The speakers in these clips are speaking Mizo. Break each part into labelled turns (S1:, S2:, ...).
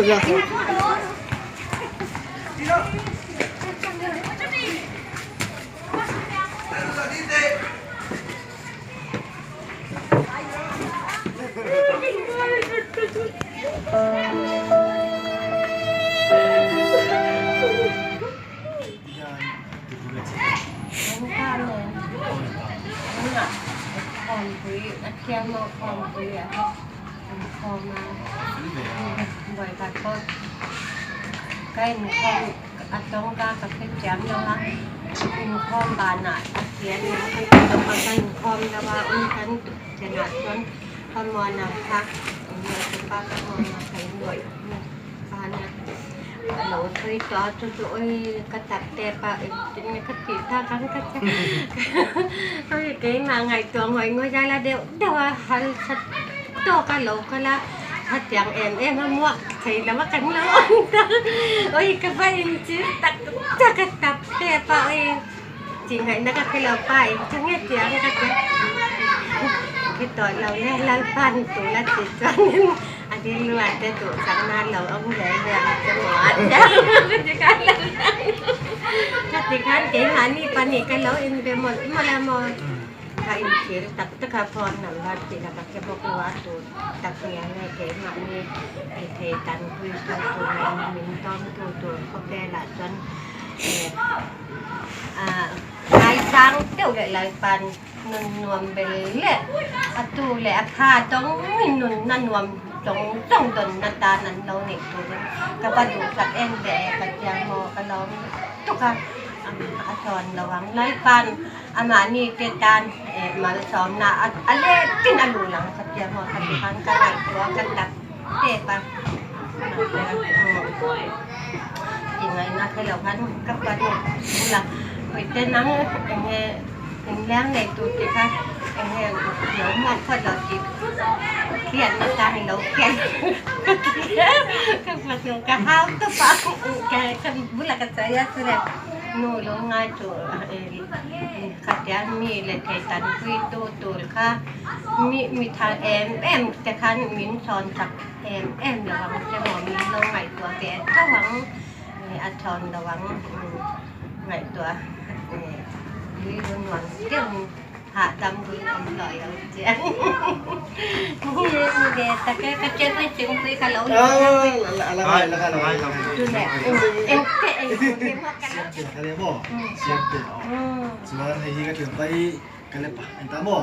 S1: nia. Chuan hei hi ka tlem pai ka lep a eng ta maw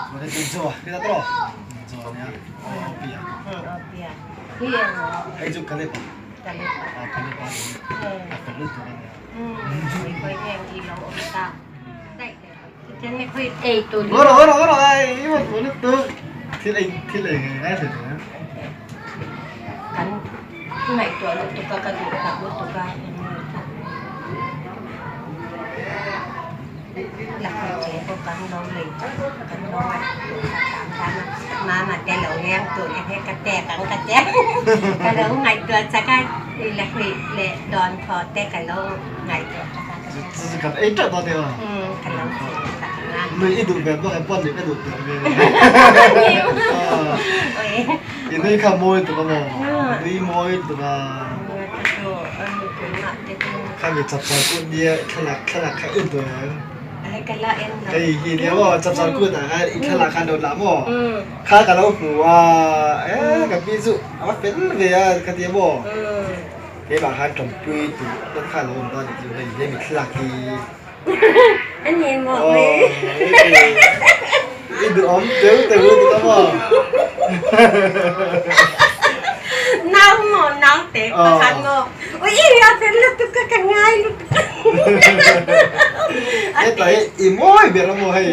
S1: chuan hei chu chaw ka ta tawh chaw ania aw pia hei chu ka lep a ka lep a a fel lutuk ania. Rawh rawh rawh ai i mut lutuk thil ei thil ei ngei ngai thei tawh.
S2: Kan ngaihtuah lutuk a ka duh tak lutuk a lakhuih che pawh kan lo lei kan lo ngaihtuah tak tan a mama te lo leng tur te hi ka tek ang ka tia ka lo ngaihtuah chak a lakhuih leh dawnthawh te ka lo ngaihtuah chak a.
S1: Kan ei teuh tawh teh a.
S2: Ka lo siam sak ang a.
S1: Nui i duh ve bawk em pawh nuih ka duh teh ve. I nui kha mawi tuk a maw? Nui mawi tuk a. Kha mi chapchar kut nia thlalak thlalak kha en duh em? Hei hi nia maw chapchar kut ah khan i thlalak khan lo lah maw? Kha ka lo hmu a e ka pi chu a va fel ve a ka ti a maw? Keimah khan tawmpui tih te kha lo awm ta nih chu hei hemi thlalak hi.
S2: Ani maw
S1: I duhawm teu teu lutuk a maw?
S2: Nau maw nau te pakhat maw ui i a fel lutuk ka ka ngai lutuk.
S1: Heta hi i mawi ber a maw hei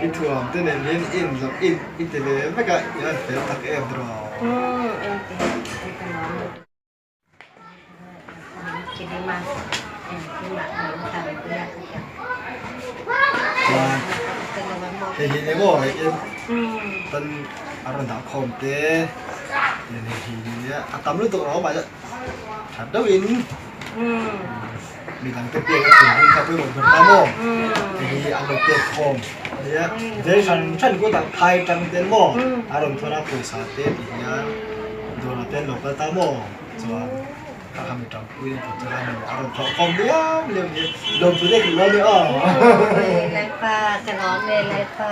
S1: i thuam te nen hian i in zawh i i ti ve vek a i han fel tak em tiraw. Hei hi emaw hei hi tan a rawn dah khawm te hei hi a tam lutuk lo mahse tha deuhin midang te pek a thin hun kha pawimawh ber ta maw hei hi an lo pek khawm ania veng hran hran kutah phai tang ten maw a rawn thawn a pawisa te ti hian. Dawrah te an lo kal ta maw? Chuan kha kha mi ṭangpui a tawh chuan a rawn thawh khawm liam liam ni. Lawmtu te hrilh lo a ni aw.
S2: Lalpa ka lawm e Lalpa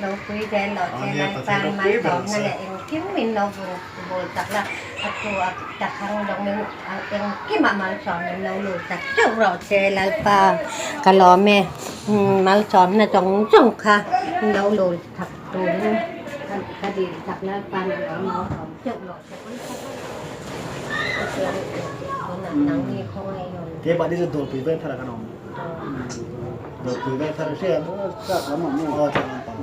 S2: lopui zel lo che Lalpa malsawmna leh engkim min lo bul tak la a thu a takhang dawngin engkimah malsawm min lo lut tak teuh rawh che Lalpa ka lawm e malsawmna zawng zawng kha min lo lut tak turin ka dil tak Lalpa na lo malsawm teuh rawh che.
S1: Keimahni chu dawrpui veng thar ah kan awm. Dawrpui veng thar hria em?
S3: Chak lam ang maw?
S1: Aw chak lam pang.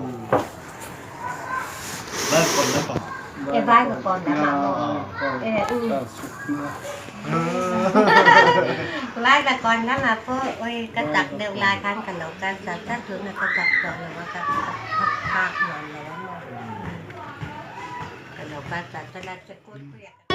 S1: Vai kawn lam pang.
S2: E vai ka kawn lam ah maw? E u. Vai ka kawn lam ah pawh oi ka chak deuh lai khan ka lo kal chat chat tuna ka chak tawh lo a ka phak nuam lo a maw. Ka lo kal chat chat a.